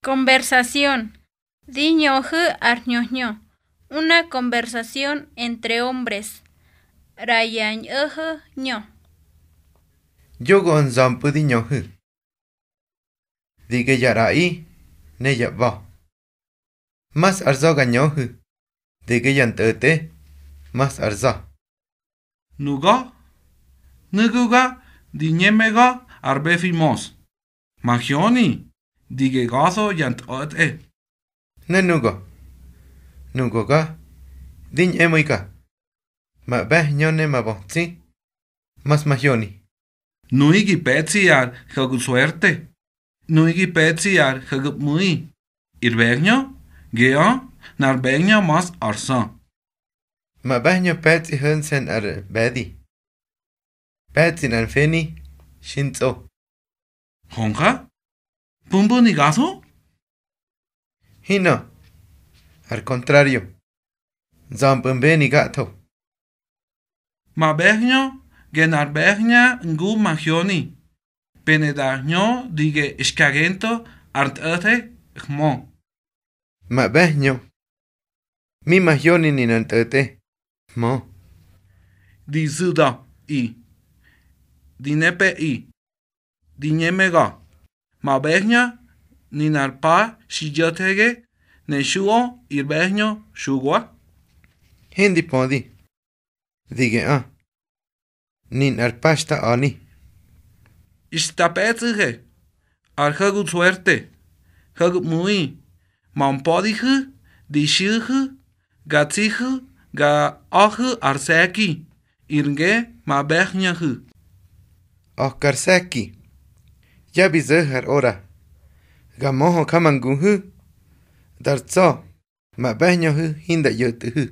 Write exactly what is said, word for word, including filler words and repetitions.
Conversación. Di ñöhu̱ ar hñö hñö. Una conversación entre hombres. ꞌRa ya ñꞌo̱ho̱ ñö. Yoꞌö nza̱mpꞌu̱ di ñöhu̱. Di ge ya ꞌraꞌi ne ya ꞌba̱. Masꞌar za̱ ga ñöhu̱. Di ge ya ntꞌo̱tꞌe. Masꞌar za̱. Nuga̱, nuguga, di ñemega ar ꞌbe̱fi Mos. Mahyoni, di gega̱tho ya ntꞌo̱tꞌe. Ne nuga̱, nuga̱ ga, di ñꞌemu̱iga. Ma ꞌbe̱hñö ne ma bötsi, masmahyoni. Nuꞌu̱ gi pe̱tsꞌi ar ho̱gu̱ suerte, nuꞌu̱ gi pe̱tsꞌi ar ho̱gu̱ ꞌmu̱i. Ir ꞌbe̱hñö, geꞌö, nꞌar ꞌbe̱hñö ma̱s ar sö. Ma ꞌbe̱hñö pe̱tsꞌi ho̱nse̱ nꞌar ꞌbe̱di. Pe̱tsꞌi nꞌar mfeni, xi ntsꞌo. Hönja, ¿pumbuni gatho? Hinꞌö, ar kontrario, nza̱mpꞌu̱ mbeni gatho. Ma ꞌbe̱hñö, ge nꞌar ꞌbe̱hñö ngu mahyoni, pene da hñö di ge xka gento ar ntꞌo̱the hmö. Ma ꞌbe̱hñö, mi mahyoni ni nꞌar ntꞌo̱tꞌe hmö. Di zu̱da̱ꞌi, di nepꞌeꞌi, di ñemega. Ma ꞌbe̱hñö, ni nꞌar pa xi ꞌyo̱thege, ne xuꞌö ir ꞌbe̱hñö Xuwa. Hindi pödi. Di geꞌö. Ni nꞌar pa xta a̱ni. Xta pe̱tsꞌu̱he, ar ho̱gu suerte, ho̱gu ꞌmu̱i, ma mpa̱dihu̱, di xiꞌahu̱, ga tsihu̱, ga a̱hu̱ ar se̱ki, ir nge ma ꞌbe̱hñöhu̱. A̱ka ar se̱ki, ya bi zo̱ho̱ ar ora, ga möhö jamanguhu̱, dar tsa̱, ma ꞌbe̱hñöhu̱ hinda ꞌyo̱tꞌu̱hu̱.